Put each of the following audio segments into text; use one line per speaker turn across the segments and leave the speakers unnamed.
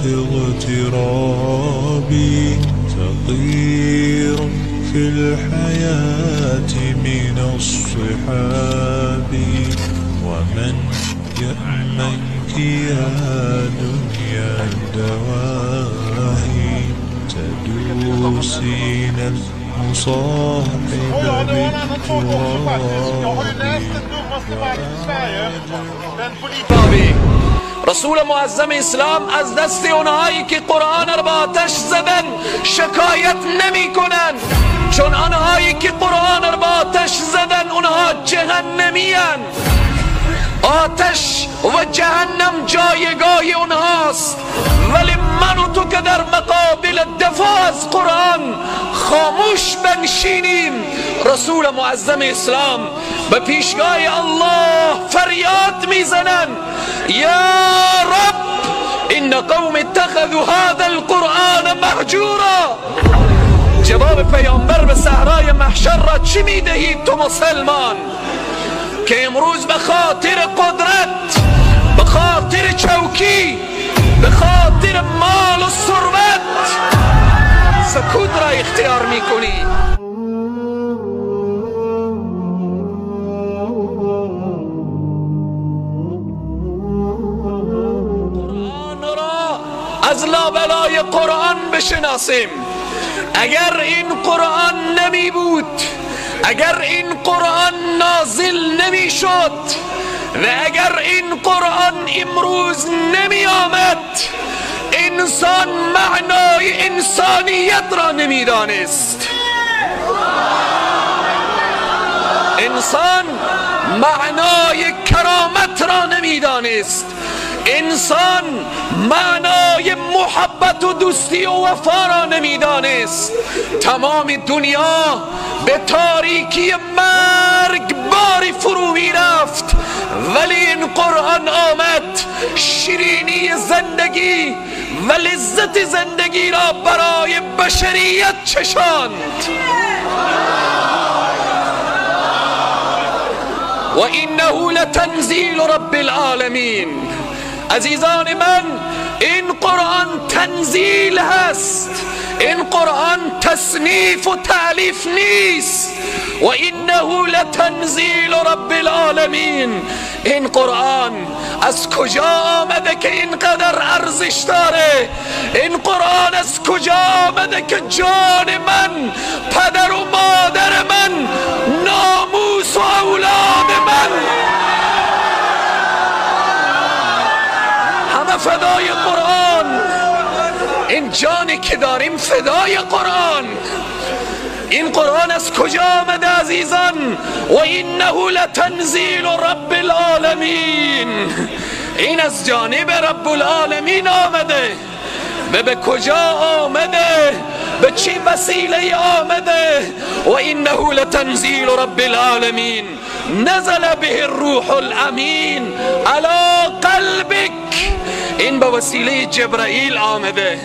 في اغترابي، فقير في الحياة من الصحاب، ومن يأمنك يا دنيا الدواهي، تدوسين المصاحب بالتراب.
رسول معظم اسلام از دست اونهایی که قرآن را با آتش زدن شکایت نمی کنن، چون آنهایی که قرآن را با آتش زدن اونها جهنمی هن. آتش و جهنم جایگاه اونهاست، ولی من و تو که در مقابل دفاع از قرآن خاموش بنشینیم، رسول معظم اسلام به پیشگاه الله فریاد میزنن: یا رب ان قوم اتخذوا هذا القرآن مهجورا. جواب پیامبر به صحرای محشر را چی میدهید تو مسلمان که امروز به خاطر قدرت، به خاطر چوکی، به خاطر مال و ثروت سکوت را اختیار میکنی؟ قرآن را از لابلای قرآن بشناسیم. اگر این قرآن نمی بود، اگر این قرآن نازل نمی شد و اگر این قرآن امروز نمی آمد، انسان معنای انسانیت را نمی دانست. انسان معنای کرامت را نمی دانست. انسان معنای محبت و دوستی و وفا را نمیدانست. تمام دنیا به تاریکی مرگ باری فرو میرفت، ولی این قرآن آمد شیرینی زندگی و لذت زندگی را برای بشریت چشاند. و انه لتنزیل رب العالمین. عزیزان من، این قرآن تنزیل هست، این قرآن تصنیف و تألیف نیست. و انه لتنزیل رب العالمین. این قرآن از کجا آمده که اینقدر ارزش داره؟ این قرآن از کجا آمده که جان من، پدر و مادر من، ناموس و اولاد من همه فدای قرآن؟ این جانی که داریم فدای قرآن. این قرآن از کجا آمده عزیزان؟ و انه لتنزیل رب العالمین. این از جانب رب العالمین آمده. به کجا آمده؟ به چه وسیله آمده؟ و انه لتنزیل رب العالمین نزل به الروح الامین علی قلبک. این به وسیله جبرائیل آمده،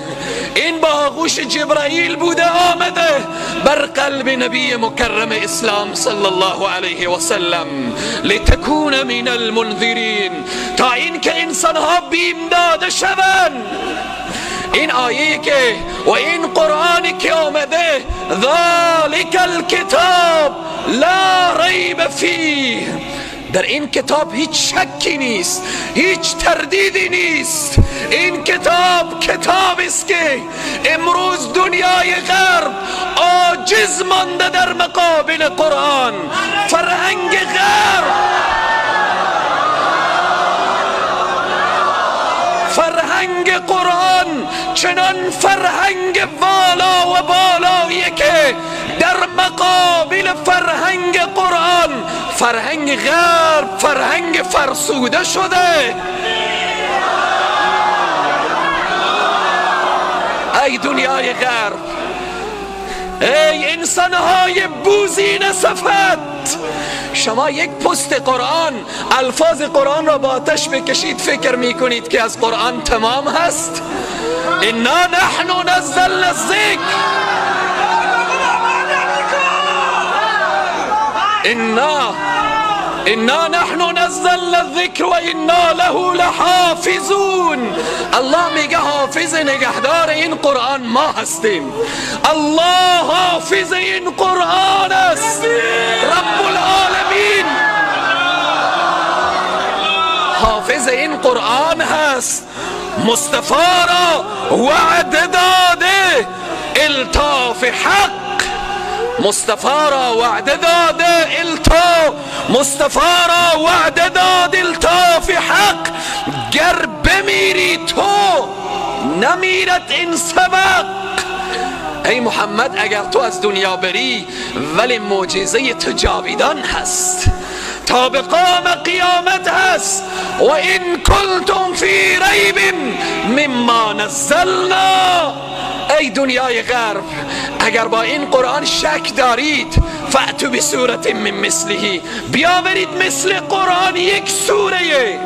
این با آغوش جبرائیل بوده آمده بر قلب نبی مکرم اسلام صلی الله علیه و سلم، لتکون من المنذرین، تا اینکه انسانها بیم داده شوند. این آیه که و این قرآنی که آمده، ذالک الکتاب لا ریب فیه، در این کتاب هیچ شکی نیست، هیچ تردیدی نیست. این کتاب کتاب است که امروز دنیای غرب عاجز مانده در مقابل قرآن. فرهنگ غرب، فرهنگ قرآن چنان فرهنگ والا و بالاییه که در مقابل فرهنگ قرآن فرهنگ غرب فرهنگ فرسوده شده. ای دنیای غرب، ای انسانهای بوزین صفت، شما یک پست قرآن، الفاظ قرآن را با آتش بکشید، فکر میکنید که از قرآن تمام هست؟ انا نحن نزلنا الذکر، انا انا نحن نزلنا الذکر و انا له لحافظون. الله میگه حافظ نگهدار این قرآن ما هستیم. الله حافظ این قرآن است. رب العالمین حافظ این قرآن هست. مصطفی را وعده داده الطاف حق، مصطفی را وعده داده الطاف، مصطفی را وعده داد الطاف حق. گر بمیری تو نمیرد این سبق. ای محمد اگر تو از دنیا بری ولی معجزه تو جاویدان هست، تا به قام قیامت هست. و این کنتم فی ریب مما نزلنا. ای دنیای غرب اگر با این قرآن شک دارید، فأتوا بسورة من مثله، بیاورید مثل قرآن یک سوره.